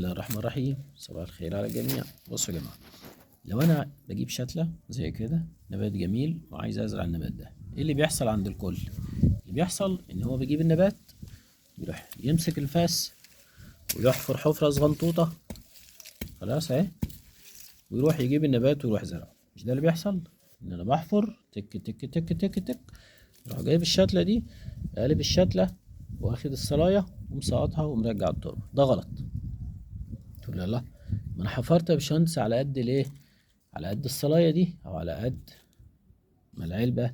الله الرحمن الرحيم. صباح الخير على الجميع. بصوا يا جماعة، لو انا بجيب شتلة زي كده، نبات جميل، وعايز ازرع النبات ده، ايه اللي بيحصل عند الكل؟ اللي بيحصل ان هو بيجيب النبات، يروح يمسك الفاس ويحفر حفرة صغنطوطة، خلاص اهي، ويروح يجيب النبات ويروح زرعه. مش ده اللي بيحصل؟ ان انا بحفر تك تك تك تك تك، يروح جايب الشتلة دي، قالب الشتلة واخد الصلاية ومسقطها ومرجع التربة. ده غلط. تقول لا لا، ما انا حفرت يا باشمهندس على قد الايه؟ على قد الصلاية دي، او على قد ما العلبة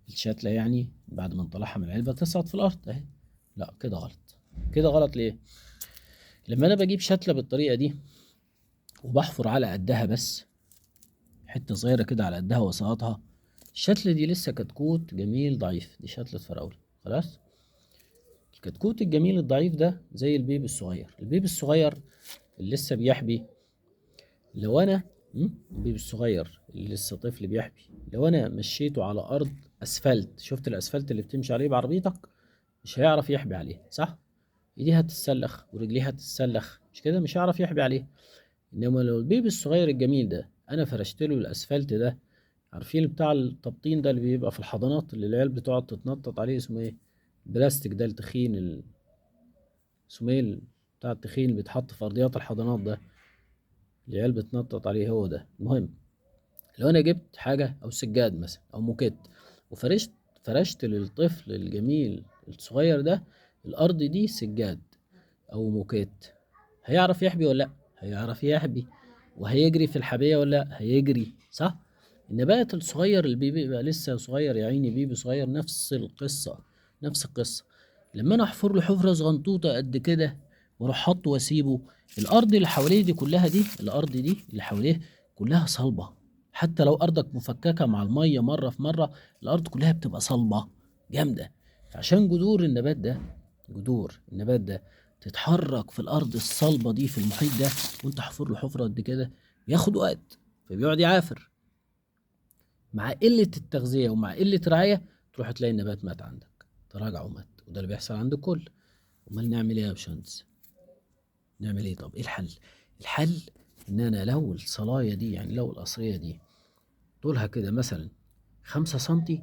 الشتلة يعني بعد ما نطلعها من العلبة تسقط في الارض اهي. لا كده غلط. كده غلط ليه؟ لما انا بجيب شتلة بالطريقة دي وبحفر على قدها بس، حتة صغيرة كده على قدها وسقطها، الشتلة دي لسه كتكوت جميل ضعيف، دي شتلة فراولة، خلاص؟ الكتكوت الجميل الضعيف ده زي البيبي الصغير، البيبي الصغير اللي لسه بيحبي، لو انا البيبي الصغير اللي لسه طفل بيحبي، لو انا مشيته على ارض اسفلت، شفت الاسفلت اللي بتمشي عليه بعربيتك، مش هيعرف يحبي عليه، صح؟ ايديها تتسلخ ورجليها تتسلخ، مش كده؟ مش هيعرف يحبي عليه. انما لو البيبي الصغير الجميل ده انا فرشت له الاسفلت ده، عارفين بتاع التبطين ده اللي بيبقى في الحضانات اللي العيال بتقعد تتنطط عليه، اسمه ايه؟ البلاستيك ده التخين، اسمه ايه بتاع التخين اللي بيتحط في ارضيات الحضانات ده، العيال بتنطط عليه، هو ده. المهم لو انا جبت حاجة او سجاد مثلا او موكيت وفرشت فرشت للطفل الجميل الصغير ده الارض دي سجاد او موكيت، هيعرف يحبي ولا لا؟ هيعرف يحبي. وهيجري في الحبيه ولا لا؟ هيجري، صح؟ النبات الصغير اللي بيبقى لسه صغير يا عيني، بيبي صغير، نفس القصة، نفس القصة. لما انا احفر له حفره صغنطوطه قد كده واروح حاطه واسيبه، الارض اللي حواليه دي كلها، دي الارض دي اللي حواليه كلها صلبه، حتى لو ارضك مفككة مع المية مرة في مرة، الارض كلها بتبقى صلبه جامدة. فعشان جذور النبات ده، جذور النبات ده تتحرك في الارض الصلبة دي في المحيط ده، وانت حفر له حفره قد كده، بياخد وقت، فبيقعد يعافر. مع قلة التغذية ومع قلة رعاية تروح تلاقي النبات مات عندك، تراجع ومات، وده اللي بيحصل عند الكل. امال نعمل ايه يا باشمهندس؟ نعمل ايه؟ طب ايه الحل؟ الحل ان انا لو الصلايه دي، يعني لو القصريه دي طولها كده مثلا 5 سنتي،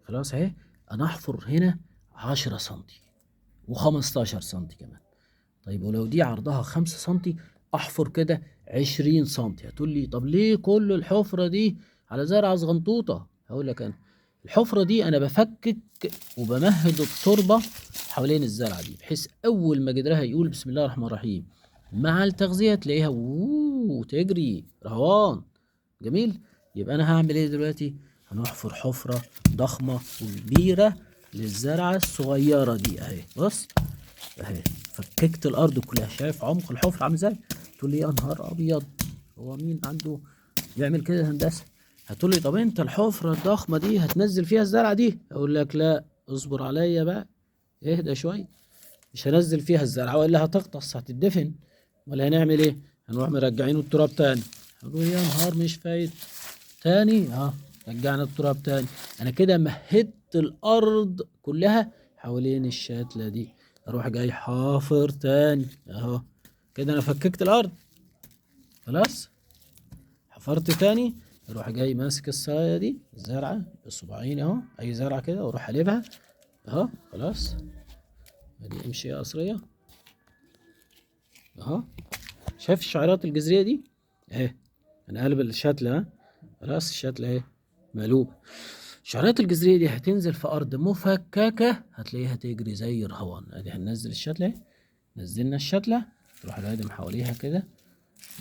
خلاص اهي، انا احفر هنا 10 سنتي و15 سنتي كمان. طيب ولو دي عرضها 5 سنتي احفر كده 20 سنتي. هتقول لي طب ليه كل الحفرة دي على زرعة صغنطوطة؟ هقول لك انا الحفرة دي انا بفكك وبمهد التربة حوالين الزرعة دي، بحيث اول ما جدرها يقول بسم الله الرحمن الرحيم مع التغذية تلاقيها وتجري روان جميل. يبقى انا هعمل ايه دلوقتي؟ هنحفر حفرة ضخمة وكبيرة للزرعة الصغيرة دي اهي، بص اهي، فككت الارض كلها، شايف عمق الحفرة عامل ازاي؟ تقول لي يا نهار ابيض، هو مين عنده يعمل كده هندسة؟ هتقول لي طب انت الحفرة الضخمة دي هتنزل فيها الزرعة دي؟ اقول لك لا، اصبر عليا بقى، اهدى شوية، مش هنزل فيها الزرعة والا هتغطس هتدفن. ولا هنعمل ايه؟ هنروح مرجعين التراب تاني. هنقول يا نهار مش فايت تاني، رجعنا التراب تاني. انا كده مهدت الارض كلها حوالين الشتلة دي. اروح جاي حافر تاني اهو كده، انا فككت الارض خلاص، حفرت تاني، اروح جاي ماسك الصلايه دي الزرعه بالصباعين اهو، اي زرعه كده، واروح قلبها اهو، خلاص ادي امشي يا قصريه اهو. شايف الشعيرات الجذرية دي اهي، انا قلب الشتله خلاص، الشتله اهي مقلوبة. الشعيرات الجذرية دي هتنزل في ارض مفككة، هتلاقيها تجري زي الرهوان. ادي هننزل الشتله اهي، نزلنا الشتله، تروح رادم حواليها كده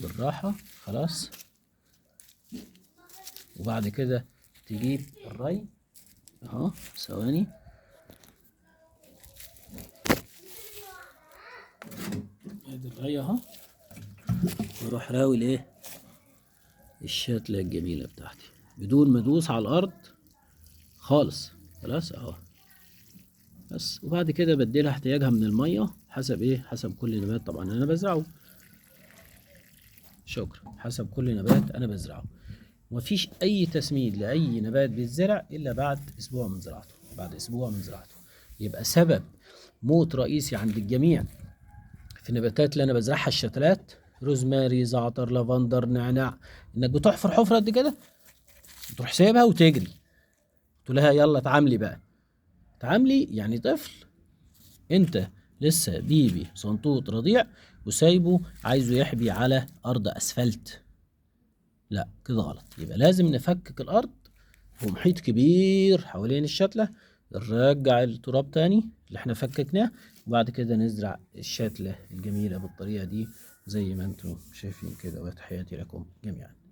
بالراحة خلاص. وبعد كده تجيب الري اهو، ثواني، ادي الري اهو، واروح راوي الايه الشتله الجميلة بتاعتي بدون ما ادوس على الارض خالص، خلاص اهو بس. وبعد كده بديلها احتياجها من المية حسب ايه؟ حسب كل نبات طبعا انا بزرعه. شكرا، حسب كل نبات انا بزرعه. ومفيش اي تسميد لاي نبات بيتزرع الا بعد اسبوع من زراعته، بعد اسبوع من زراعته. يبقى سبب موت رئيسي عند الجميع في النباتات اللي انا بزرعها، الشتلات، روزماري، زعتر، لافندر، نعناع، انك بتحفر حفره قد كده تروح سايبها وتجري تقول لها يلا اتعاملي بقى. تعاملي يعني طفل انت لسه بيبي صنطوط رضيع وسايبه عايزه يحبي على ارض اسفلت. لا كده غلط. يبقى لازم نفكك الارض ومحيط كبير حوالين الشتلة، نرجع التراب تاني اللي احنا فككناه، وبعد كده نزرع الشتلة الجميلة بالطريقة دي زي ما انتم شايفين كده. وتحياتي لكم جميعا.